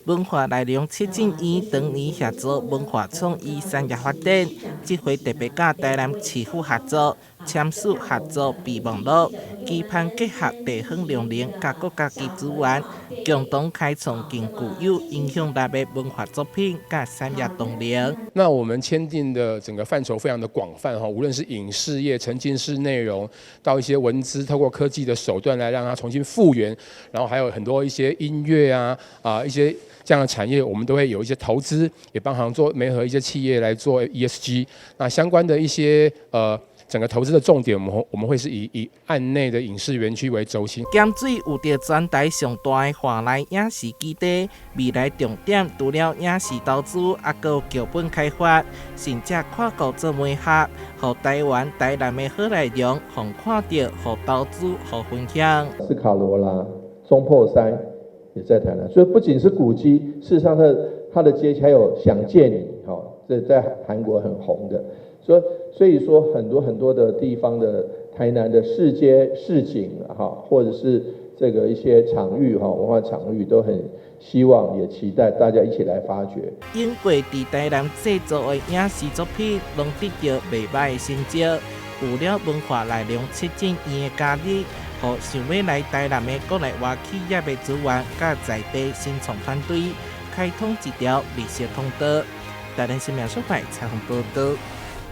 文化內容策進院當年協助文化創意產業發展，這回特別佮台南市府合作，簽署合作備忘錄，期盼結合地方量能佮國家級資源，共同開創更具有影響力的文化作品佮產業動能。那我們簽訂的整個範疇非常的廣泛哈，無論是影視業、沉浸式內容，到一些文資，透過科技的手段來讓它重新復原，然後還有很多一些音樂啊一些這樣的產業，我們都會有一些投資，也幫忙做媒合一些企業來做 ESG，那相關的一些整個投資的重點，我們會是以案內的影視園區為軸心。鹹水有著全台上大的華內影視基地，未來重點除了影視投資，猶閣有劇本開發，甚至跨國做媒合，予台灣、台南的好內容，予看著，予投資，予分享。斯卡羅啦，總鋪師也在台南，所以不僅是古蹟，事實上它的街還有想見你，哈，這在韓國很紅的。所以說很多很多的地方的台南的市街市景哈，或者是這個一些場域哈，文化場域都很希望也期待大家一起來發掘。英國佇台南製作的影視作品，攏得著袂䆀的成績。有了文化內容策進院的加入，予想欲來台南的國內外企業的資源，佮在地新創團隊，開通一條綠色通道。台南新聞所採訪報導。